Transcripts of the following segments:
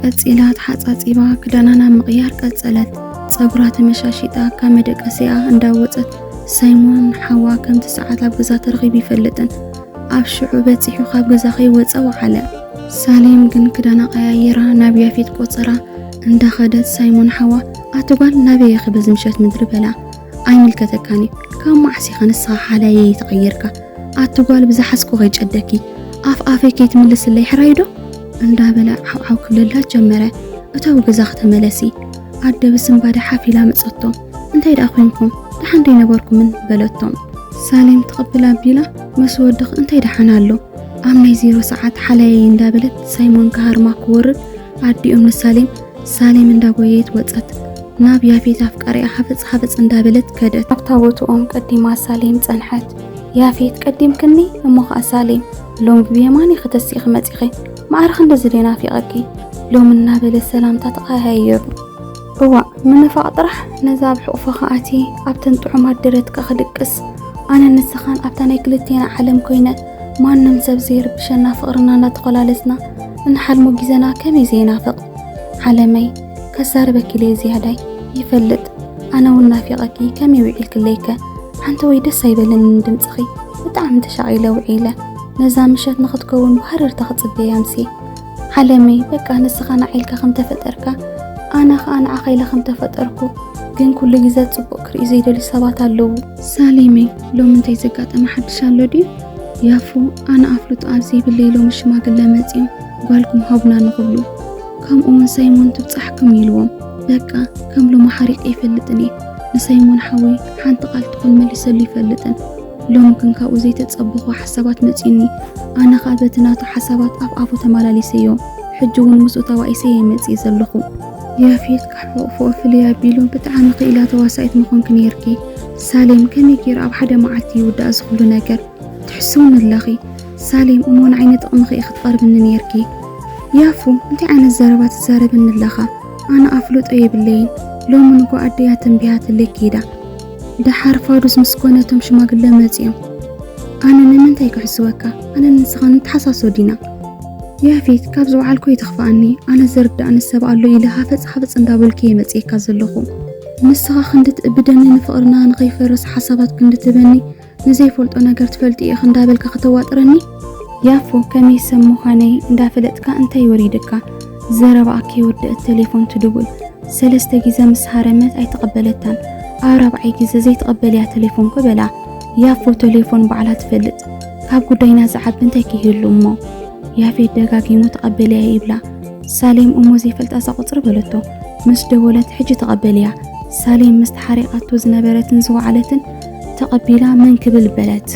ቀጺላ ተሓጻጺባ ክዳና ናብ ምቕያር ቀጸለት። ጸጉራ ተመሻሺጣ ካብ መደቀሲኣ እንዳወጸት ሳይሞን ሓዋ ከምቲ ሰዓት ኣብ ገዛ ተረኺቡ ይፈልጥን ኣብ ሽዑ በጺሑ ካብ ገዛ ከይወጸ ወዓለ። ሳሌም ግን ክዳና ቀያይራ ናብ ያፌት ቆጸራ እንዳኸደት ሳይሞን ሓዋ ኣቲ ጓል ናበይ ኢኺ በዚ ምሸት ምድሪ በላ። ኣይምልከተካን እዩ ካብ መዓስ ኢኻ ንስኻ ሓላየይ ተቐይርካ ኣቲ ጓል ብዝሓዝኩ ከይጨደኪ ኣፍ ኣፈይ ከይትምልስለይ ሕራይ ዶ እንዳበለ ዓውዓው ክብለላ ጀመረ። እተው ገዛኺ ተመለሲ ኣደ ብስንባደ ሓፍ ኢላ መጸቶም። እንታይ ደኣ ኮይንኩም ደሓን ዶ ኣይነበርኩምን በለቶም። ሳሌም ትቕብል ኣቢላ መስ ወድኺ እንታይ ደሓን ኣሎ ኣብ ናይ ዜሮ ሰዓት ሓላየይ እንዳበለት ሳይሞን ክሃርማ ክወርድ ኣዲኦም ንሳሌም ሳሌም እንዳጎየየት ወጸት። ናብ ያፌት ኣፍቃሪኣ ሃፈጽ ሃፈጽ እንዳበለት ከደት። ኣብታ ቦትኦም ቀዲማ ሳሌም ጸንሐት። ያፌት ቀዲምክኒ እሞ ኸኣ ሳሌም ሎም ብየማን ኢኺ ተሲኺ መጺኺ ማዕረ ክንድዚ ደይ ናፊቐኪ ሎም እናበለ ሰላምታ ተቐያየሩ። እዋእ ምንፋቕ ጥራሕ ነዛ ኣብ ሕቑፋ ከኣቲ ኣብተን ጥዑማት ደረትካ ክድቅስ ኣነ ንስኻን ኣብታ ናይ ክልቴና ዓለም ኮይነ ማንም ሰብ ዘይርብሸና ፍቕርና እናተኾላለስና እንሓልሞ ጊዘና ከመይ ዘይናፍቕ ዓለመይ ከዛርበኪ ኢለ ዝያዳይ ይፈልጥ ኣነ እውን ናፊቐኪ ከመይ ውዒልክለይከ ሓንቲ ወይ ደስ ኣይበለንን ድምፅኺ ብጣዕሚ ተሻቒለ ውዒለ ነዛ ምሸት ንኽትከውን ብሃረርታ ክፅበያ ኣምስየ ዓለመይ በቃ ንስኻ ንዓይ ኢልካ ከም ተፈጠርካ ኣነ ኸኣ ንዓኻ ኢለ ከም ተፈጠርኩ ግን ኩሉ ግዘ ፅቡቕ ክርእዩ ዘይደልዩ ሰባት ኣለዉ። ሳሌመይ ሎሚ እንታይ ዘጋጠመ ሓድሽ ኣሎ ድዩ? ያፉ ኣነ ኣፍልጦ ኣብ ዘይብለይ ሎሚ ሽማግለ መፂኦም ጓልኩም ሃቡና ንኽብሉ ከምኡ እውን ሳይሞን ትብፃሕኩም ኢልዎም በቃ ከም ሎሚ ሓሪቐ ኣይፈልጥን እየ ንሳይሞን ሓወይ ሓንቲ ቃል ትኹን መሊሰሉ ኣይፈልጥን ሎሚ ግን ካብኡ ዘይተጸበኹ ሓሳባት መጺኡኒ ኣነ ኸኣ በቲ ናቱ ሓሳባት ኣብ ኣፉ ተመላሊሰዮ ሕጂ እውን ምስኡ ተባኢሰ እየ መጺእ ዘለኹ። ያፌት ካብ ሕቑፎ ፍልይ ኣቢሉ ብጣዕሚ ክኢላ ተዋሳኢት ምኾንኪ ነይርኪ ሳሌም ከመይ ገይሩ ኣብ ሓደ መዓልቲ ይውዳእ እዚ ኩሉ ነገር ትሕስውኒ ኣለኺ ሳሌም እሞ ንዓይ ንጥቕምኺ ኢኺ ትቐርብኒ ነይርኪ። ያፉ እንታይ ዓይነት ዘረባ ትዛረበኒ ኣለኻ ኣነ ኣፍልጦ የብለይን ሎሚ ንጎ ኣደይ እያ ተንቢሃትለይ ከይዳ ደሓር ፋዱስ ምስ ኮነ እቶም ሽማግለ መጺኦም ኣነ ንምንታይ ክሕስወካ ኣነ ንስኻ ንተሓሳሶ ዲና ያፌት ካብ ዝወዓልኩ ይትኽፍኣኒ ኣነ ዝርዳእኒ ሰብ ኣሎ ኢለ ሃፈጽ ሃፈጽ እንዳበልኩ እየ መጺኤካ ዘለኹ ንስኻ ክንዲ ትእብደኒ ንፍቕርና ንኸይፈርስ ሓሳባት ክንዲ ትህበኒ ንዘይፈልጦ ነገር ትፈልጢ ኢኺ እንዳበልካ ከተዋጥረኒ ያፎ ከመይ ሰብ ምዃነይ እንዳፈለጥካ እንታይ ወሪድካ ዘረባኣ ከይወደአት ተሌፎን ትድውል ሰለስተ ግዘ ምስ ሃረመት ኣይተቐበለታን ኣብ ራብዓይ ግዘ ዘይትቐበልያ ተሌፎንኮ በላ ያፎ ተሌፎን ባዕላ ትፈልጥ ካብ ጉዳይና ዝዓቢ እንታይ ክህሉ እሞ ያፌት ደጋጊሙ ተቐበልያ ይብላ ሳሌም እሞ ዘይፈልጣ እዛ ቁፅሪ በለቶ ምስ ደወለት ሕጂ ተቐበልያ ሳሌም ምስቲ ሓሪቓቶ ዝነበረትን ዝወዓለትን ተቐቢላ መን ክብል በለት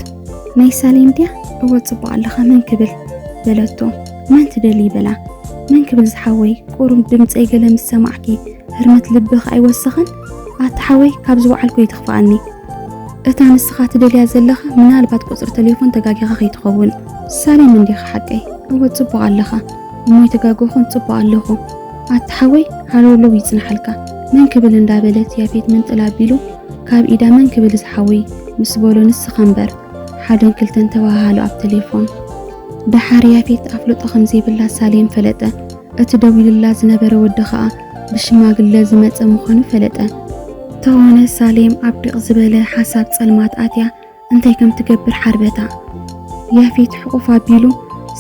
ናይ ሳሌም ድያ እወ ፅቡቕ ኣለኻ መን ክብል በለቶ መን ትደሊ በላ መን ክብል ዝሓወይ ቁሩብ ድምፀይ ገለ ምስ ሰማዕኪ ህርመት ልብኺ ኣይወሰኸን ኣቲ ሓወይ ካብ ዝወዓልኩ ይትኽፍኣኒ እታ ንስኻ ትደልያ ዘለኻ ምናልባት ቁፅሪ ተሌፎን ተጋጊኻ ከይትኸውን ሳሌም እንዲኻ ሓቀይ እወ ፅቡቕ ኣለኻ እሞ ኣይተጋገኹን ፅቡቕ ኣለኹ ኣቲ ሓወይ ሃለውለው ይፅንሓልካ መን ክብል እንዳበለት ያፌት ምንጥል ኣቢሉ ካብ ኢዳ መን ክብል ዝሓወይ ምስ በሎ ንስኻ እምበር ሓደን ክልተን ተባሃሃሉ ኣብ ተሌፎን ደሓር ያፌት ኣፍልጦ ከም ዘይብላ ሳሌም ፈለጠ እቲ ደዊሉላ ዝነበረ ወዲ ኸኣ ብሽማግለ ዝመጸ ምዃኑ ፈለጠ። ተኾነ ሳሌም ኣብ ድቕ ዝበለ ሓሳብ ጸልማት ኣትያ እንታይ ከም ትገብር ሓርበታ። ያፌት ሕቑፍ ኣቢሉ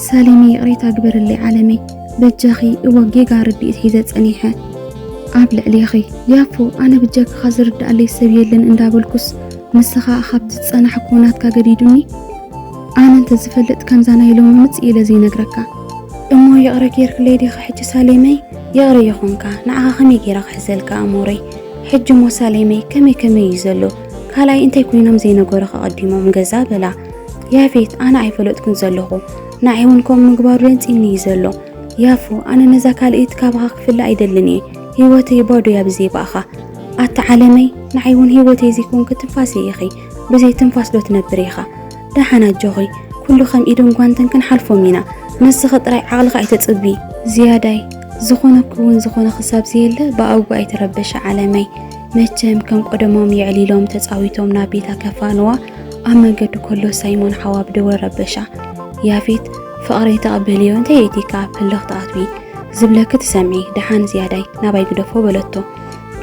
ሳሌመይ ይቕሬታ ግበርለይ ዓለመይ በጃኺ እወ ጌጋ ርድኢት ሒዘ ጸኒሐ ኣብ ልዕሌኺ ያፎ ኣነ ብጀካኻ ዝርድኣለይ ሰብ የለን እንዳበልኩስ ንስኻ ካብቲ ዝጸናሕኩዎ ናትካ ገዲዱኒ ኣነ እንተዝፈልጥ ከምዛ ናይ ሎሚ ምጽእ ኢለ ዘይነግረካ። እሞ ይቕረ ጌርክለይ ዲኺ ሕጂ ሳሌመይ? ይቕረ ይኹንካ፣ ንዓኻ ከመይ ጌረ ክሕዘልካ ኣእምሮይ? ሕጂ እሞ ሳሌመይ ከመይ ከመይ እዩ ዘሎ? ካልኣይ እንታይ ኮይኖም ዘይነገሩኺ ኣቐዲሞም ገዛ በላ። ያፌት፣ ኣነ ኣይፈለጥኩን ዘለኹ፣ ንዓይ እውን ከምኡ ምግባሩ ደንጺኒ እዩ ዘሎ። ያፎ፣ ኣነ ነዛ ካልኣይቲ ካባኻ ክፍለ ኣይደልን እየ፣ ህይወተይ ባዶ እያ ብዘይ ብኣኻ። ኣታ ዓለመይ፣ ንዓይ እውን ህይወተይ ዘይኮንኪ ትንፋሰይ ኢኺ፣ ብዘይ ትንፋስ ዶ ትነብር ኢኻ? ደሓን ኣጆኺ፣ ኩሉ ከም ኢድን ጓንትን ክንሓልፎም ኢና። ንስኺ ጥራይ ዓቕልኺ ኣይተጽቢ። ዝያዳይ፣ ዝኾነ ክውን ዝኾነ ክሳብ ዘየለ ብኣውግኡ ኣይትረበሺ ዓለመይ። መቸም ከም ቀደሞም የዕሊሎም ተጻዊቶም ናብ ቤታ ከፋንዋ ኣብ መንገዲ ከሎ ሳይሞን ሓዋ ብደወል ረበሻ። ያፌት፣ ፍቕረይ ተቐበልዮ እንታይ ኢልኪ ከኣ ኣብ ህልኽ ትኣትዊ? ዝብለኪ ትሰምዒ፣ ደሓን ዝያዳይ ናባይ ግደፎ በለቶ።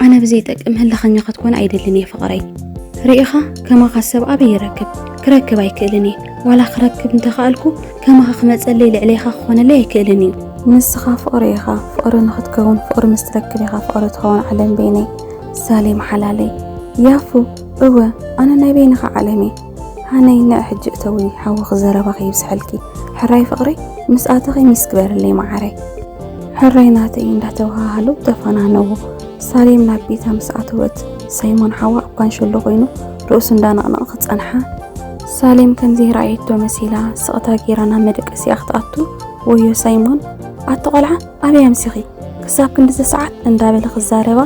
ኣነ ብዘይጠቅም ህልኸኛ ክትኮን ኣይደልን እየ ፍቕረይ። ርኢኻ ከማኻ ሰብ ኣበይ ይረክብ? ክረክብ ኣይክእልን እየ። ዋላ ክረክብ እንተኸኣልኩ ከማኻ ክመጸለይ ልዕሌኻ ክኾነለይ ኣይክእልን እዩ። ንስኻ ፍቕሪ ኢኻ። ፍቕሪ ንኽትከውን ፍቕሪ ምስ ትረክብ ኢኻ ፍቕሪ ትኸውን ዓለም በይነይ። ሳሌም ሓላለይ። ያፉ፣ እወ፣ ኣነ ናይ በይንኻ ዓለም እየ። ሃነይ ንዕ ሕጂ እተዊ ሓዊ ክዘረባ ከይብዝሐልኪ። ሕራይ ፍቕረይ፣ ምስ ኣተኺ ሚስ ግበርለይ መዓረይ። ሕራይ ናተይ እንዳተባሃሃሉ ተፈናነዉ። ሳሌም ናብ ቤታ ምስ ኣተወት ሳይሞን ሓዋ ኣብ ካንሸሎ ኮይኑ ርእሱ እንዳነቕነቐ ክጸንሓ። ሳሌም ከምዚ ረኣየቶ መሲላ ስቕታ ጌራ ናብ መደቀሲኣ ክትኣቱ፣ ወዮ ሳይሞን፣ ኣቲ ቆልዓ ኣበይ ኣምሲኺ? ክሳብ ክንድዚ ሰዓት እንዳበለ ክዛረባ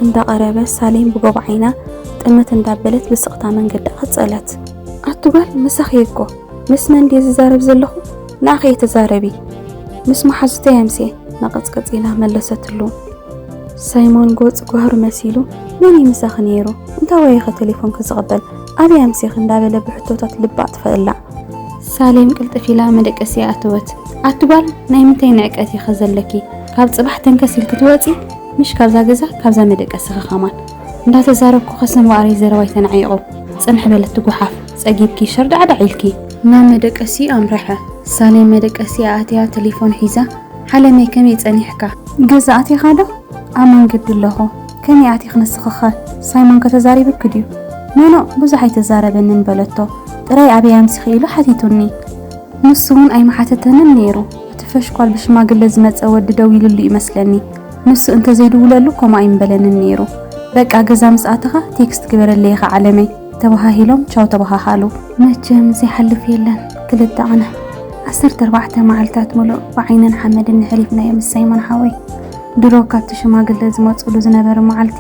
እንዳቐረበ ሳሌም ብጎቦ ዓይና ጥምት እንዳበለት ብስቕታ መንገዳ ቀጸለት። ኣቲ ጓል ምሳኺ እኮ ምስ መን ድየ ዝዛረብ ዘለኹ? ንዓኺ እየ ተዛረቢ። ምስ መሓዙተይ ኣምስየ ነቐጽቀጽ ኢላ መለሰትሉ። ሳይሞን ጎጽ ጓህሩ መሲሉ መን እዩ ምሳኺ ነይሩ? እንታይ ወየኸ ቴሌፎንኪ ዝቕበል? ኣበይ ኣምሲኺ እንዳበለ ብሕቶታት ልባ ኣጥፈእላ። ሳሌም ቅልጥፍ ኢላ መደቀሲኣ ኣተወት። ኣቲ ጓል ናይ ምንታይ ንዕቀት ኢኸ ዘለኪ? ካብ ጽባሕ ተንከስ ኢልኪ ትወጺ ምሽ ካብዛ ገዛ ካብዛ መደቀስኺ ኸማን። እንዳተዛረብኩ ከስን ዋዕረይ ዘረባይ ተናዒቑ። ጽንሕ በለቲ ጓሓፍ። ጸጊብኪ ሸርዳዕዳዕ ኢልኪ። ናብ መደቀሲ ኣምረሐ። ሳሌም መደቀሲኣ ኣትያ ቴሌፎን ሒዛ፣ ዓለመይ ከመይ ጸኒሕካ? ገዛ ኣቲኻ ዶ? ኣብ መንገዲ ኣለኹ። ከመይ ኣቲኽ ንስኺኸ? ሳይሞን ከ ተዛሪብኪ ድዩ? ኖኖ ብዙሕ ኣይተዛረበንን በለቶ። ጥራይ ኣበይ ኣምሲኺ ኢሉ ሓቲቱኒ። ንሱ እውን ኣይመሓተተንን ነይሩ። እቲ ፈሽኳል ብሽማግለ ዝመጸ ወዲ ደዊሉሉ ይመስለኒ። ንሱ እንተዘይድውለሉ ከምኡ ኣይምበለንን ነይሩ። በቃ ገዛ ምስ ኣተኻ ቴክስት ግበረለይ ኢኻ ዓለመይ። ተበሃሂሎም ቻው ተበሃሃሉ። መቸም ዘይሓልፍ የለን ክልተ ኣነ። ዓሰርተ ኣርባዕተ መዓልታት ሙሉእ ብዓይንን ሓመድን ነሕሊፍናዮ ምስ ሳይሞን ሓወይ። ድሮ ካብቲ ሽማግለ ዝመጽሉ ዝነበረ መዓልቲ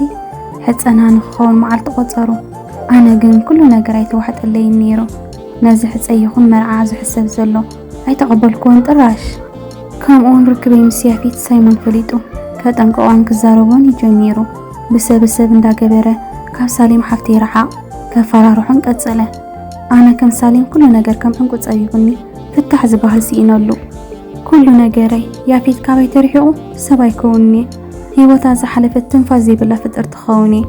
ሕጸና ንክኸውን መዓልቲ ቆጸሩ። ኣነ ግን ኩሉ ነገር ኣይተዋሕጠለይን ነይሩ። ነዚ ሕጸይ ይኹን መርዓ ዝሕሰብ ዘሎ ኣይተቐበልኩዎን ጥራሽ። ከምኡውን ርክበይ ምስ ያፌት ሳይሞን ፈሊጡ ከጠንቅቖን ክዛረቦን እዩ ጀሚሩ። ብሰብ ሰብ እንዳገበረ ካብ ሳሌም ሓፍተይ ረሓቕ ከፈራርሖን ቀጸለ። ኣነ ከም ሳሌም ኩሉ ነገር ከም ዕንቁ ጸቢቡኒ ፍታሕ ዝበሃል ስኢነሉ። ኩሉ ነገረይ ያፌት ካባይ ተርሒቑ ሰብ ኣይከውንኒ። ህይወታ ዝሓለፈት ትንፋስ ዘይብላ ፍጥርቲ ክኸውን እየ።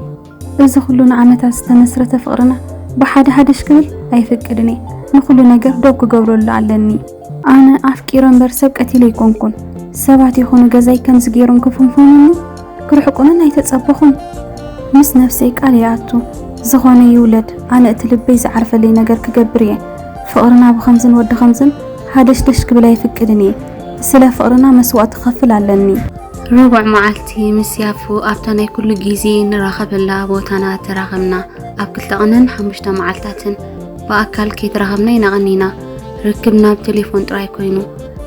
እዚ ኩሉ ንዓመታት ዝተመስረተ ፍቕርና ብሓደ ሓደሽ ክብል ኣይፍቅድን እየ። ንኹሉ ነገር ዶብ ክገብረሉ ኣለኒ። ኣነ ኣፍቂረ እምበር ሰብ ቀቲለ ኣይኮንኩን። ሰባት ይኹኑ ገዛይ ከምዚ ገይሮም ክፍንፉኑኒ ክርሕቁንን ኣይተጸበኹን። ምስ ነብሰይ ቃል ይኣቱ። ዝኾነ ይውለድ፣ ኣነ እቲ ልበይ ዝዓርፈለይ ነገር ክገብር እየ። ፍቕርና ብኸምዝን ወዲ ኸምዝን ሃደሽደሽ ክብል ኣይፍቅድን እየ። ስለ ፍቕርና መስዋእቲ ክኸፍል ኣለኒ። ርቡዕ መዓልቲ ምስ ያፉ ኣብታ ናይ ኩሉ ግዜ ንራኸበላ ቦታና ተራኸብና። ኣብ ክልተ ቀንን ሓሙሽተ መዓልታትን ብኣካል ከይተራኸብና ኢና ቀኒና። ርክብና ብቴሌፎን ጥራይ ኮይኑ፣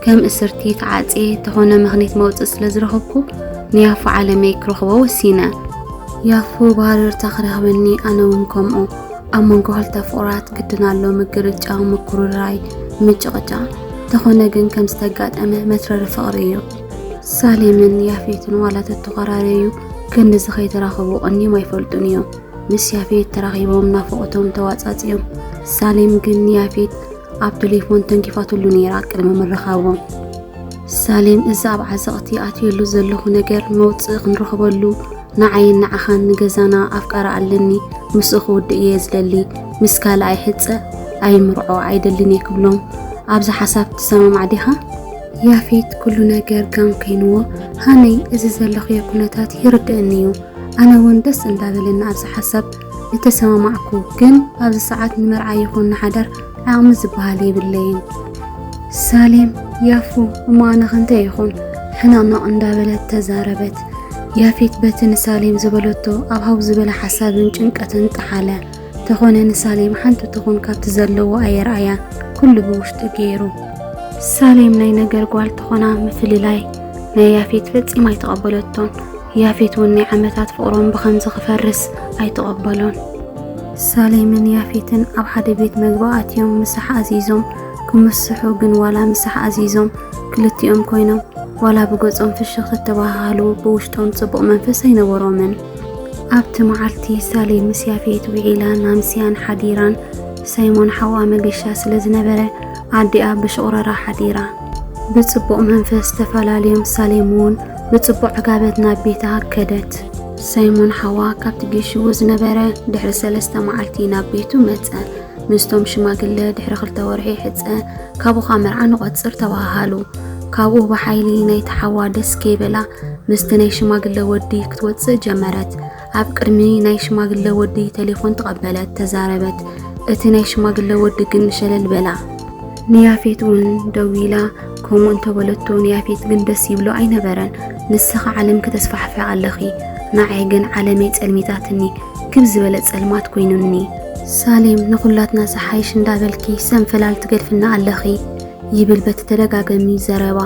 ከም እስርቲ ተዓጽየ፣ ተኾነ ምኽኒት መውጽእ ስለ ዝረኸብኩ ንያፉ ዓለመይ ክረኽቦ ወሲነ። ያፉ ብሃረርታ ክረኽበኒ፣ ኣነ እውን ከምኡ። ኣብ መንጎ ክልተ ፍቑራት ግድን ኣሎ ምግርጫው፣ ምኩርራይ፣ ምጭቕጫቕ። ተኾነ ግን ከም ዝተጋጠመ መትረሪ ፍቕሪ እዩ። ሳሌምን ያፌትን ዋላ ተተኾራረዩ ክንድዚ ከይተራኸቡ ቀንዮም ኣይፈልጡን እዮም። ምስ ያፌት ተራኺቦም ናፍቖቶም ተዋጻጽዮም። ሳሌም ግን ንያፌት ኣብ ቴሌፎን ተንኪፋትሉ ነይራ ቅድሚ ምርኻቦም። ሳሌም፣ እዚ ኣብ ዓዘቕቲ ኣትየሉ ዘለኹ ነገር መውጽኢ ክንረኽበሉ፣ ንዓይን ንዓኻን ንገዛና ኣፍቃሪ ኣለኒ፣ ምስኡ ክውድእ እየ ዝደሊ፣ ምስ ካልኣይ ሕጸ ኣይምርዖ ኣይደልን እየ ክብሎም፣ ኣብዚ ሓሳብ ትሰማማዕ ዲኻ? ያፌት፣ ኩሉ ነገር ጋም ከይንዎ፣ ሃነይ፣ እዚ ዘለኽዮ ኩነታት ይርድእኒ እዩ። ኣነ እውን ደስ እንዳበለኒ ኣብዚ ሓሳብ ምተሰማማዕኩ፣ ግን ኣብዚ ሰዓት ንመርዓ ይኹን ንሓዳር ዓቕሚ ዝበሃል የብለይን። ሳሌም፣ ያፉ፣ እሞ ኣነኸ እንታይ ይኹን? ሕንቕንቕ እንዳበለት ተዛረበት። ያፌት በቲ ንሳሌም ዝበለቶ ኣብ ሃው ዝበለ ሓሳብን ጭንቀትን ጠሓለ። ተኾነ ንሳሌም ሓንቲ ትኹን ካብቲ ዘለዎ ኣየርኣያን፣ ኩሉ ብውሽጡ ገይሩ። ሳሌም ናይ ነገር ጓል ተኾና ምፍልላይ ናይ ያፌት ፈጺማ ኣይተቐበለቶን። ያፌት እውን ናይ ዓመታት ፍቕሮም ብኸምዚ ክፈርስ ኣይተቐበሎን። ሳሌምን ያፌትን ኣብ ሓደ ቤት መግቢ ኣትዮም ምሳሕ ኣዚዞም ክምስሑ፣ ግን ዋላ ምሳሕ ኣዚዞም ክልቲኦም ኮይኖም ዋላ ብገጾም ፍሽኽ ተተባሃሃሉ ብውሽጦም ጽቡቕ መንፈስ ኣይነበሮምን። ኣብቲ መዓልቲ ሳሌም ምስ ያፌት ውዒላን ኣምስያን ሓዲራን፣ ሳይሞን ሓዋ መገሻ ስለ ዝነበረ ኣዲኣ ብሽቑረራ ሓዲራ። ብጽቡቕ መንፈስ ተፈላለዮም ሳሌም እውን ብጽቡቕ ዕጋበት ናብ ቤታ ከደት። ሳይሞን ሓዋ ካብቲ ጌሽዎ ዝነበረ ድሕሪ ሰለስተ መዓልቲ ናብ ቤቱ መጸ። ምስቶም ሽማግለ ድሕሪ ክልተ ወርሒ ሕጸ፣ ካብኡ ኸኣ መርዓ ንቖጽር ተባሃሃሉ። ካብኡ ብሓይሊ ናይቲ ሓዋ ደስ ከይበላ ምስቲ ናይ ሽማግለ ወዲ ክትወጽእ ጀመረት። ኣብ ቅድሚ ናይ ሽማግለ ወዲ ቴሌፎን ተቐበለት፣ ተዛረበት። እቲ ናይ ሽማግለ ወዲ ግን ሸለል በላ። ንያፌት እውን ደዊላ ከምኡ እንተበለቶ ንያፌት ግን ደስ ይብሎ ኣይነበረን። ንስኺ ዓለም ከተስፋሕፍሒ ኣለኺ፣ ንዓይ ግን ዓለመይ ጸልሚታትኒ፣ ክብ ዝበለ ጸልማት ኮይኑኒ። ሳሌም ንኹላትና ዝሓይሽ እንዳበልኪ ሰንፈላል ትገድፍና ኣለኺ ይብል በቲ ተደጋጋሚ ዘረባ።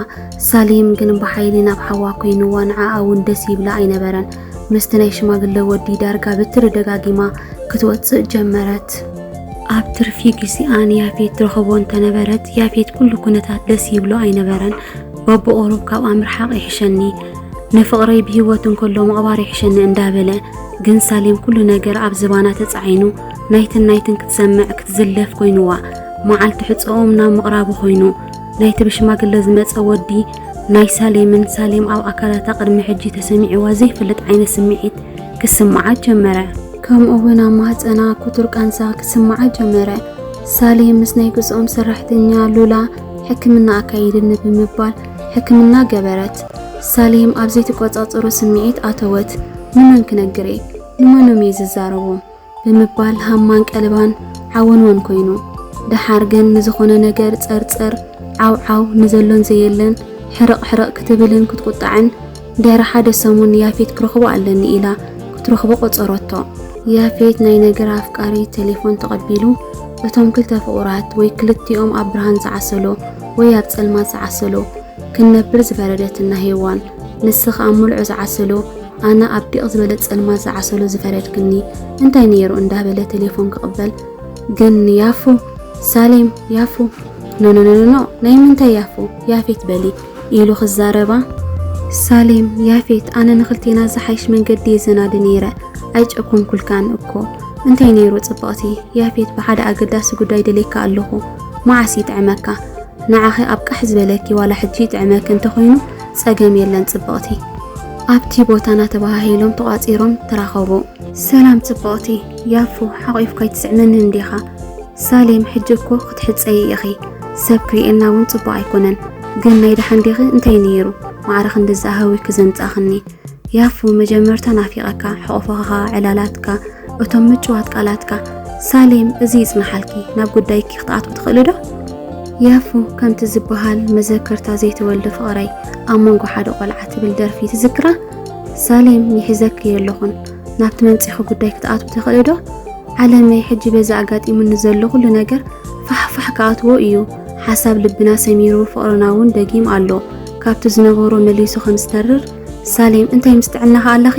ሳሌም ግን ብሓይሊ ናብ ሓዋ ኮይንዋ ንዓኣ እውን ደስ ይብላ ኣይነበረን። ምስቲ ናይ ሽማግለ ወዲ ዳርጋ ብትሪ ደጋጊማ ክትወጽእ ጀመረት። ኣብ ትርፊ ግዜኣ ንያፌት ትረኽቦ እንተነበረት ያፌት ኩሉ ኩነታት ደስ ይብሎ ኣይነበረን። በብቑሩብ ካብኣ ምርሓቕ ይሕሸኒ፣ ንፍቕረይ ብህይወት እንከሎ ምቕባር ይሕሸኒ እንዳበለ ግን ሳሌም ኩሉ ነገር ኣብ ዝባና ተጻዒኑ ናይትን ናይትን ክትሰምዕ ክትዝለፍ ኮይንዋ። መዓልቲ ሕጸኦም ናብ ምቕራቡ ኮይኑ ናይቲ ብሽማግለ ዝመጸ ወዲ ናይ ሳሌምን ሳሌም ኣብ ኣካላታ ቅድሚ ሕጂ ተሰሚዕዋ ዘይፈልጥ ዓይነት ስምዒት ክስምዓ ጀመረ። ከምኡ እውን ኣብ ማህጸና ክቱር ቃንዛ ክስምዓ ጀመረ። ሳሌም ምስ ናይ ገዝኦም ሰራሕተኛ ሉላ ሕክምና ኣካይድኒ ብምባል ሕክምና ገበረት። ሳሌም ኣብ ዘይትቆጻጸሮ ስምዒት ኣተወት። ንመን ክነግር እየ? ንመኖም እየ ዝዛረቦም? ብምባል ሃማን ቀልባን ዓወንወን ኮይኑ። ደሓር ግን ንዝኾነ ነገር ጸርጸር ዓው ዓው ንዘሎን ዘየለን ሕርቕ ሕርቕ ክትብልን ክትቁጣዕን ድሕሪ ሓደ ሰሙን ያፌት ክረኽቦ ኣለኒ ኢላ ክትረኽቦ ቆጸረቶ። ያፌት ናይ ነገር ኣፍቃሪ ቴሌፎን ተቐቢሉ እቶም ክልተ ፍቑራት ወይ ክልቲኦም ኣብ ብርሃን ዝዓሰሎ ወይ ኣብ ጸልማት ዝዓሰሎ ክንነብር ዝፈረደትና ሄዋን፣ ንስኺ ኣብ ምልዑ ዝዓሰሎ ኣነ ኣብ ዲቕ ዝበለ ጸልማት ዝዓሰሎ ዝፈረድክኒ እንታይ ነይሩ እንዳበለ ቴሌፎን ክቕበል ግን ያፉ ሳሌም ያፉ ኖኖኖኖኖ ናይ ምንታይ ያፉ ያፌት በሊ ኢሉ ክዛረባ ሳሌም ያፌት ኣነ ንኽልቴና ዝሓይሽ መንገዲ የዘናዲ ነይረ ኣይጨኮንኩልካን እኮ እንታይ ነይሩ ጽብቕቲ ያፌት ብሓደ ኣገዳሲ ጉዳይ ደሌካ ኣለኹ መዓስ ይጥዕመካ ንዓኺ ኣብ ቃሕ ዝበለኪ ዋላ ሕጂ ይጥዕመኪ እንተኾይኑ ጸገም የለን ጽብቕቲ ኣብቲ ቦታና ተባሃሂሎም ተቋጺሮም ተራኸቡ ሰላም ጽብቕቲ ያፉ ሓቒፍካ ኣይትስዕመንን እንዲኻ ሳሌም ሕጂ እኮ ክትሕጸዪ ኢኺ ሰብ ክርእየና እውን ጽቡቕ ኣይኮነን ግን ናይ ደሓን ዲኺ እንታይ ነይሩ ማዕረ ክንድዚ ኣህዊኪ ዘምጻኽኒ ያፉ መጀመርታ ናፊቐካ ሕቑፍኻ ዕላላትካ እቶም ምጭዋት ቃላትካ ሳሌም እዚ ይጽንሓልኪ ናብ ጉዳይኪ ክትኣትዊ ትኽእሊ ዶ ያፉ ከምቲ ዝበሃል መዘከርታ ዘይተወልደ ፍቕረይ ኣብ መንጎ ሓደ ቆልዓ ትብል ደርፊ ትዝክራ ሳሌም ይሕዘኪ የለኹን ናብቲ መምጺኺ ጉዳይ ክትኣትዊ ትኽእሊ ዶ ዓለመይ ሕጂ በዚ ኣጋጢሙኒ ዘሎ ኩሉ ነገር ፋሕፋሕ ክኣትዎ እዩ ሓሳብ ልብና ሰሚሩ ፍቕርና እውን ደጊም ኣሎ ካብቲ ዝነበሮ መሊሱ ከም ዝተርር ሳሌም እንታይ ምስ ጥዕናኺ ኣለኺ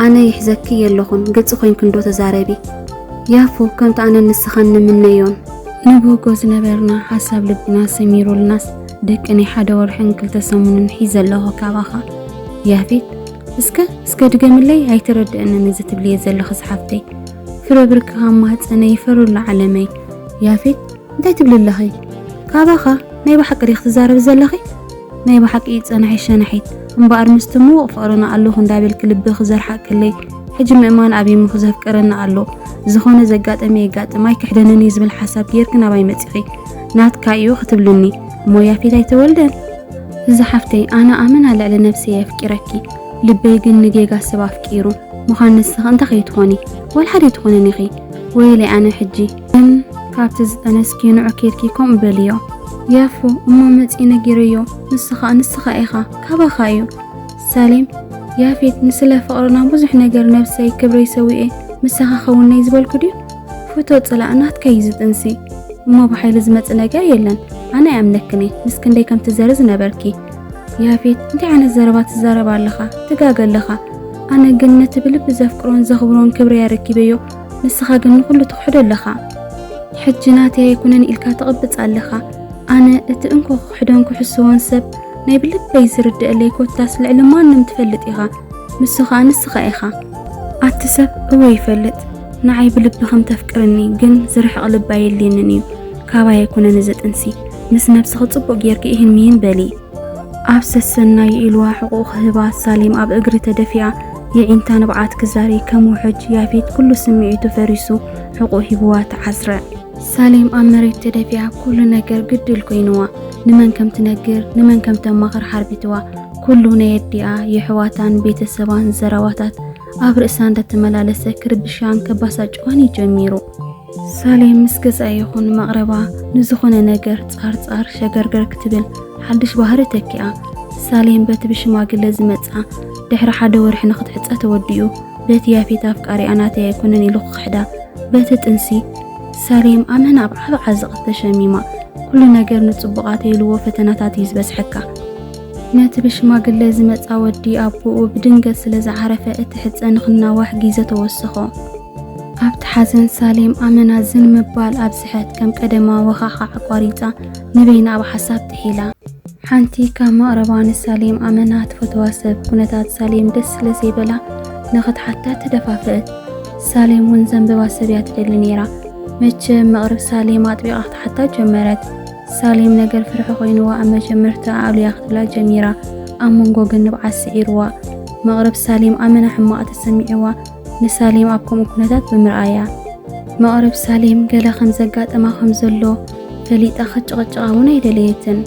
ኣነ ይሕዘኪ የለኹን ግልፂ ኮይንኪ እንዶ ተዛረቢ ያፉ ከምቲ ኣነ ንስኻን ንምነዮን ንብህጎ ዝነበርና ሓሳብ ልብና ሰሚሩልናስ ደቂ ናይ ሓደ ወርሕን ክልተ ሰሙንን ሒዘ ኣለኹ ካባኻ ያፌት እስከ እስከ ድገምለይ ኣይተረድአንን እዚ ትብልዮ ዘለኺ ዝሓፍተይ ፍረ ብርክኻ ማህፀነ ይፈርሉ ዓለመይ ያፌት እንታይ ትብሊ ኣለኺ ካባኻ ናይ ብሓቂ ዲኺ ትዛረቢ ዘለኺ ናይ ብሓቂ ጸናሒ ሸናሒት እምበኣር ምስቲ ምዉቕ ፍቕርና ኣለኹ እንዳበልኪ ልብኺ ዘርሓቕክለይ ሕጂ ምእማን ኣብይሙኺ ዘፍቅረኒ ኣሎ ዝኾነ ዘጋጠመ የጋጥም ኣይክሕደንን እዩ ዝብል ሓሳብ ጌርኪ ናባይ መጺኺ ናትካ እዩ ክትብልኒ እሞ ያፌት ኣይተወልደን እዛ ሓፍተይ ኣነ ኣመና ልዕሊ ነብሰይ የፍቂረኪ ልበይ ግን ንጌጋ ሰብ ኣፍቂሩ ምዃን ንስኺ እንታይ ከይትኾኒ ዋላ ሓደ ኣይትኾንን ኢኺ ወይለይ ኣነ ሕጂ ግን ካብቲ ዝጠነስኪ ንዑ ኬድኪ ከምኡ በልዮ ያፉ እሞ መጺ ነጊረዮ ንስኻ ንስኻ ኢኻ ካባኻ እዩ ሳሌም ያፌት ንስለ ፍቕርና ብዙሕ ነገር ነብሰይ ክብረይ ሰዊኤ ምሳኻ ኸውነይ ዝበልኩ ድዩ ፍቶ ጽላእ ናትካ እዩ ዝጥንሲ እሞ ብሓይሊ ዝመጽእ ነገር የለን ኣነ ኣይኣምነክን እየ ምስ ክንደይ ከም ትዘሪ ዝነበርኪ ያፌት እንታይ ዓይነት ዘረባ ትዛረብ ኣለኻ ትጋገ ኣለኻ ኣነ ግን ነቲ ብልቢ ዘፍቅሮን ዘኽብሮን ክብረይ ኣረኪበዮ ንስኻ ግን ንኹሉ ትኽሕዶ ኣለኻ ሕጂ ናተይ ኣይኩነን ኢልካ ትቕብጽ ኣለኻ ኣነ እቲ እንኮ ክኽሕዶን ክሕስዎን ሰብ ናይ ብልበይ ዝርድአለይ ኮታስ ልዕሊ ማንም ትፈልጥ ኢኻ ንሱ ኸኣ ንስኻ ኢኻ ኣቲ ሰብ እወ ይፈልጥ ንዓይ ብልቢ ከም ተፍቅርኒ ግን ዝርሕቕ ልቢ ኣየድልየንን እዩ ካባይ ኣይኮነን እዚ ጥንሲ ምስ ነብስኺ ጽቡቕ ጌርኪ ይህን ምሂን በሊ። ኣብ ሰሰናዩ ኢልዋ ሕቑኡ ክህባ ሳሌም ኣብ እግሪ ተደፊኣ የዒንታ ንብዓት ክዛሪ ከም ውሕጅ ያፌት ኩሉ ስምዒቱ ፈሪሱ ሕቑኡ ሂብዋ ተዓስረ። ሳሌም ኣብ መሬት ተደፊኣ ኩሉ ነገር ግድል ኮይንዋ። ንመን ከም ትነግር ንመን ከም ተማኽር ሓርቢትዋ። ኩሉ ናይ ኣዲኣ የሕዋታን ቤተሰባን ዘረባታት ኣብ ርእሳ እንዳተመላለሰ ክርብሻን ከባሳጭዋን እዩ ጀሚሩ። ሳሌም ምስ ገዛ ይኹን መቕረባ ንዝኾነ ነገር ጻር ጻር ሸገርገር ክትብል ሓድሽ ባህሪ ተኪኣ። ሳሌም በቲ ብሽማግለ ዝመጻ ድሕሪ ሓደ ወርሒ ንኽትሕጸ ተወዲኡ በቲ ያፌት ኣፍቃሪኣ ናተይ ኣይኮነን ኢሉ ክኽሕዳ በቲ ጥንሲ ሳሌም ኣመና ኣብ ዓቢ ዓዘቕቲ ተሸሚማ። ኩሉ ነገር ንጽቡቓት ኢልዎ ፈተናታት እዩ ዝበዝሐካ። ነቲ ብሽማግለ ዝመጻ ወዲ ኣቦኡ ብድንገት ስለ ዝዓረፈ እቲ ሕጸ ንኽናዋሕ ግዜ ተወሰኾ። ኣብቲ ሓዘን ሳሌም ኣመና ዝን ምባል ኣብዝሐት። ከም ቀደማ ወኻዕኻዕ ኣቋሪጻ ንበይና ኣብ ሓሳብ ጥሒላ። ሓንቲ ካብ መቕረባ ንሳሌም ኣመና ትፈትዋ ሰብ ኩነታት ሳሌም ደስ ስለ ዘይበላ ንኽትሓታ ተደፋፍአት። ሳሌም እውን ዘንብባ ሰብ እያ ትደሊ ነይራ። መቸም መቕርብ ሳሌም ኣጥቢቓ ክትሓታ ጀመረት። ሳሌም ነገር ፍርሒ ኮይንዋ ኣብ መጀመርታ ኣሉያ ክትብላ ጀሚራ። ኣብ መንጎ ግን ንብዓት ስዒርዋ። መቕርብ ሳሌም ኣመና ሕማቕ ተሰሚዕዋ ንሳሌም ኣብ ከምኡ ኩነታት ብምርኣያ። መቕርብ ሳሌም ገለ ከም ዘጋጠማ ከም ዘሎ ፈሊጣ ክትጭቕጭቓ እውን ኣይደለየትን።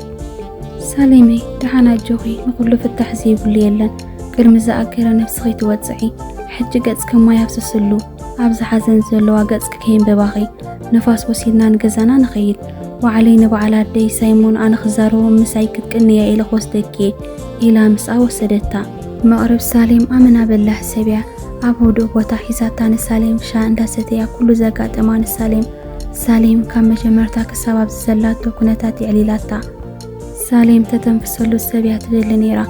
ሳሌመይ ደሓን ኣጆኺ፣ ንኹሉ ፍታሕ ዘይብሉ የለን። ቅድሚ ዝኣገረ ነብስኺ ትወጽዒ። ሕጂ ገጽኪ ማይ ኣፍስስሉ። ኣብዚ ሓዘን ዘለዋ ገጽኪ ከየንበባኺ ንፋስ ወሲድና ንገዛና ንኸይድ። ባዕለይ ንበዓል ኣደይ ሳይሞን ኣነ ክዛረቦ ምሳይ ክትቅንያ ኢለ ክወስደኪ ኢላ ምስኣ ወሰደታ። መቕርብ ሳሌም ኣመና በላሕ ሰብ እያ። ኣብ ህዱእ ቦታ ሒዛታ ንሳሌም ሻ እንዳሰተያ ኩሉ ዘጋጠማ ንሳሌም ሳሌም ካብ መጀመርታ ክሳብ ኣብዚ ዘላቶ ኩነታት የዕሊላታ። ሳሌም ተተንፍሰሉ ሰብ እያ ትደሊ ነይራ።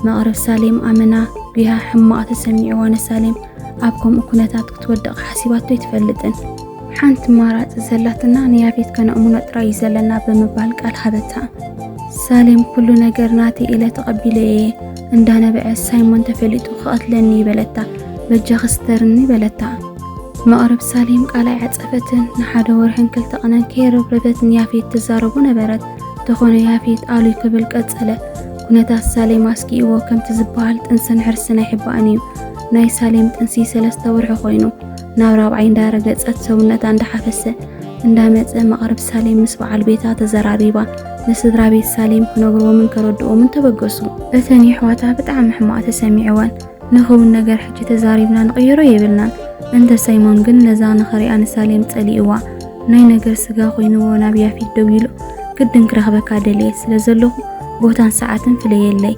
መቕርብ ሳሌም ኣመና ጒሃ ሕማቕ ተሰሚዕዋ ንሳሌም ኣብ ከምኡ ኩነታት ክትወድቕ ሓሲባቶ ኣይትፈልጥን። ሓንቲ ማራፂ ዘላትና ንያፌት ከነእምኖ ጥራይ እዩ ዘለና ብምባል ቃል ሃበታ። ሳሌም ኩሉ ነገር ናተይ ኢለ ተቐቢለ እየ እንዳነበዐ ሳይሞን ተፈሊጡ ክቐትለኒ እዩ በለታ። በጃኺ ስተርኒ በለታ። መቕርብ ሳሌም ቃል ኣይዓጸፈትን። ንሓደ ወርሕን ክልተ ቀነን ከየረብረበት ንያፌት ትዛረቦ ነበረት። ተኾነ ያፌት ኣሉይ ክብል ቀጸለ። ኩነታት ሳሌም ኣስጊእዎ ከምቲ ዝበሃል ጥንስን ሕርስን ኣይሕባእን እዩ። ናይ ሳሌም ጥንሲ ሰለስተ ወርሒ ኮይኑ ናብ ራብዓይ እንዳረገጸት ሰውነታ እንዳሓፈሰ እንዳመጸ መቕርብ ሳሌም ምስ በዓል ቤታ ተዘራሪባ። ንስድራ ቤት ሳሌም ክነግርዎምን ከረድኦምን ተበገሱ። እተን የሕዋታ ብጣዕሚ ሕማቕ ተሰሚዕወን። ንኸውን ነገር ሕጂ ተዛሪብና ንቕይሮ የብልናን። እንተ ሳይሞን ግን ነዛ ንኽሪኣ ንሳሌም ጸሊእዋ። ናይ ነገር ስጋ ኮይንዎ ናብ ያፌት ደዊሉ ግድን ክረኽበካ ደልየ ስለ ዘለኹ ቦታን ሰዓትን ፍለየለይ።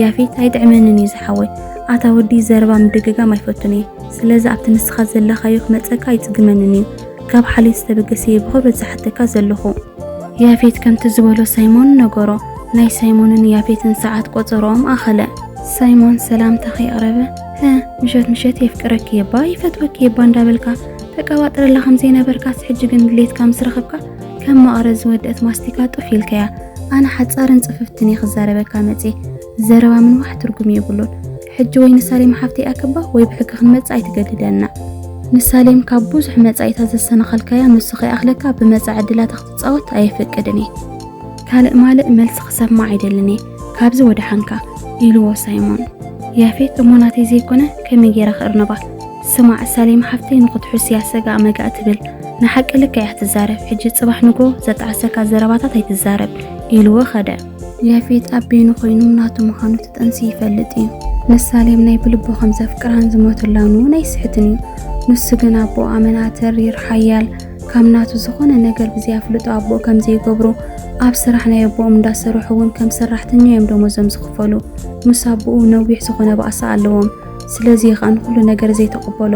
ያፌት ኣይጥዕመንን እዩ ዝሓወይ። ኣታ ወዲ ዘረባ ምድግጋም ኣይፈቱን እየ። ስለዚ ኣብቲ ንስኻ ዘለኻዮ ክመጸካ ኣይጽግመንን እዩ። ካብ ሓልዮት ዝተበገሰ እየ ብኽብረት ዝሓተካ ዘለኹ። ያፌት ከምቲ ዝበሎ ሳይሞን ነገሮ። ናይ ሳይሞንን ያፌትን ሰዓት ቆጸሮኦም ኣኸለ። ሳይሞን ሰላምታ ከየቕረበ፣ "ሀ፣ ምሸት ምሸት የፍቅረኪ እየ እባ፣ ይፈትወኪ እየ እባ እንዳበልካ ተቀባጥረላ ከም ዘይነበርካስ ሕጂ ግን ድሌትካ ምስ ረኸብካ ከም መቐረት ዝወደአት ማስቲካ ጡፍ ኢልካያ። ኣነ ሓጻርን ጽፍፍትን እየ ክዛረበካ መጽየ። ዘረባ ምንዋሕ ትርጉም የብሉን። ሕጂ ወይ ንሳሌም ሓፍተይ ኣክባ ወይ ብሕጊ ክንመጽእ ኣይትገድደና። ንሳሌም ካብ ብዙሕ መጻኢታት ዘሰናኸልካያ ንሱ ከይኣኽለካ ብመጻኢ ዕድላታ ክትጻወት ኣየፈቅድን እየ። ካልእ ማልእ መልሲ ክሰምዕ ኣይደልን እየ። ካብዚ ወደሓንካ" ኢልዎ ሳይሞን። ያፌት እሞ ናተይ ዘይኮነ ከመይ ጌረ ክእርንባ? ስማዕ ሳሌም ሓፍተይ ንኽትሑስ እያ ሰጋእ መጋእ ትብል። ንሓቂ ልክዕ እያ ትዛረብ። ሕጂ ጽባሕ ንግሆ ዘጣዕሰካ ዘረባታት ኣይትዛረብ ኢልዎ ከደ። ያፌት ኣብ በይኑ ኮይኑ ናቱ ምዃኑ እቲ ጥንሲ ይፈልጥ እዩ። ንሳሌም ናይ ብልቡ ከም ዘፍቅራን ዝሞተላን እውን ኣይስሕትን እዩ። ንሱ ግን ኣቦ ኣመና ተሪር፣ ሓያል፣ ካብ ናቱ ዝኾነ ነገር ብዘይ ኣፍልጦ ኣቦኡ ከም ዘይገብሩ፣ ኣብ ስራሕ ናይ ኣቦኦም እንዳሰርሑ እውን ከም ሰራሕተኛ እዮም ደሞዞም ዝኽፈሉ። ምስ ኣቦኡ ነዊሕ ዝኾነ ባእሲ ኣለዎም። ስለዚ እዩ ኸኣ ንኹሉ ነገር ዘይተቐበሎ።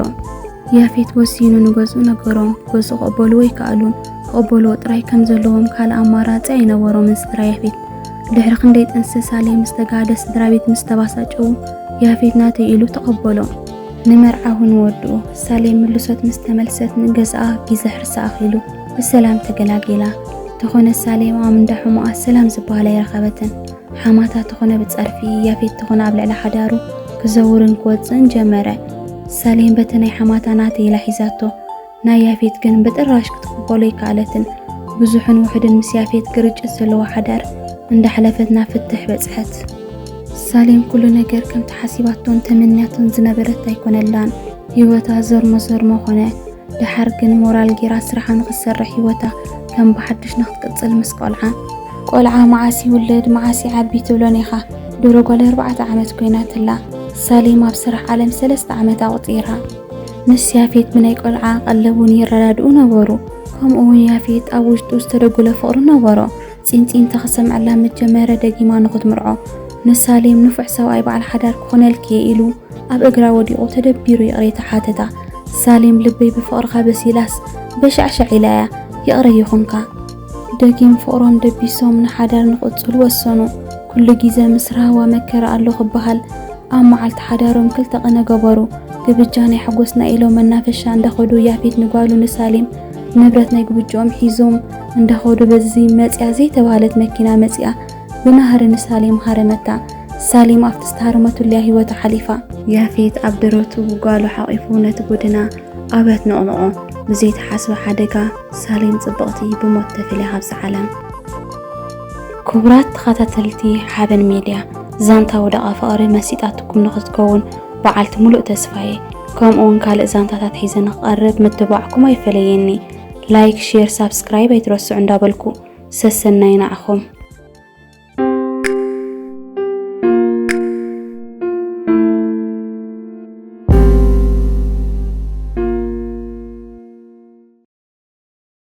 ያፌት ወሲኑ ንገዝኡ ነገሮም። ገዝኡ ክቕበልዎ ኣይከኣሉን። ክቕበልዎ ጥራይ ከም ዘለዎም ካልእ ኣማራጺ ኣይነበሮምን ስድራ ያፌት። ድሕሪ ክንደይ ጥንሲ ሳሌም ምስ ተጋህደ ስድራ ቤት ምስ ተባሳጨዉ፣ ያፌት ናተይ ኢሉ ተቐበሎ። ንመርዓ እውን ወድኡ። ሳሌም ምልሶት ምስ ተመልሰት ንገዝኣ ጊዘ ሕርሳ ኣኺሉ ብሰላም ተገላጊላ። ተኾነ ሳሌም ኣብ እንዳ ሕሙቓት ሰላም ዝበሃል ኣይረኸበትን። ሓማታ ተኾነ ብጸርፊ፣ ያፌት ተኾነ ኣብ ልዕሊ ሓዳሩ ክዘውርን ክወጽእን ጀመረ። ሳሌም በቲ ናይ ሓማታ ናተይ ኢላ ሒዛቶ። ናይ ያፌት ግን ብጥራሽ ክትቅበሎ ኣይከኣለትን። ብዙሕን ውሑድን ምስ ያፌት ግርጭት ዘለዎ ሓዳር እንዳሕለፈት ናብ ፍትሕ በጽሐት። ሳሌም ኩሉ ነገር ከምቲ ሓሲባቶን ተመንያቶን ዝነበረት ኣይኮነላን። ህይወታ ዘርሞ ዘርሞ ኮነ። ደሓር ግን ሞራል ጌራ ስራሓ ንኽትሰርሕ ህይወታ ከም ብሓድሽ ንኽትቅጽል ምስ ቆልዓ። ቆልዓ መዓስ ይውለድ መዓስ ይዓቢ ትብሎን ኢኻ። ድሮ ጓል ኣርባዕተ ዓመት ኮይናትላ። ሳሌም ኣብ ስራሕ ዓለም ሰለስተ ዓመት ኣቑጺራ። ምስ ያፌት ብናይ ቆልዓ ቀለብ እውን ይረዳድኡ ነበሩ። ከምኡ እውን ያፌት ኣብ ውሽጡ ዝተደጎለ ፍቕሪ ነበሮ። ፂንፂንቲ ክሰምዐላ ምስ ጀመረ ደጊማ ንኽትምርዖ ንሳሌም ንፉዕ ሰብኣይ በዓል ሓዳር ክኾነልኪ እየ ኢሉ ኣብ እግራ ወዲቑ ተደቢሩ ይቕሬታ ሓተታ። ሳሌም ልበይ ብፍቕርኻ በሲላስ በሻዕሻዕ ኢላ እያ ይቕረ ይኹንካ። ደጊም ፍቕሮም ደቢሶም ንሓዳር ንኽቕጽሉ ወሰኑ። ኩሉ ግዜ ምስ ራህዋ መከራ ኣሎ ክበሃል ኣብ መዓልቲ ሓዳሮም ክልተ ቅነ ገበሩ። ግብጃ ናይ ሓጎስና ኢሎም መናፈሻ እንዳኸዱ ያፌት ንጓሉ ንሳሌም ንብረት ናይ ግብጅኦም ሒዞም እንዳኸዱ በዚ መጽያ ዘይተባህለት መኪና መጺኣ ብናህሪ ንሳሌም ሃረመታ። ሳሌም ኣብቲ ዝተሃረመትሉያ ህይወታ ሓሊፋ። ያፌት ኣብ ደረቱ ጓሉ ሓቒፉ ነቲ ጎደና ኣበት ነቕነቖ። ብዘይተሓስበ ሓደጋ ሳሌም ጽብቕቲ ብሞት ተፈልያ ካብዛ ዓለም። ክቡራት ተኸታተልቲ ሓበን ሚድያ፣ ዛንታ ወደቓ ፍቕሪ መሲጣትኩም ንኽትከውን በዓልቲ ሙሉእ ተስፋ እየ። ከምኡ እውን ካልእ ዛንታታት ሒዘ ንኽቐርብ ምትባዕኩም ኣይፈለየኒ። ላይክ፣ ሼር፣ ሳብስክራይብ ኣይትረስዑ እንዳበልኩ ሰሰናይ ንዓኹም።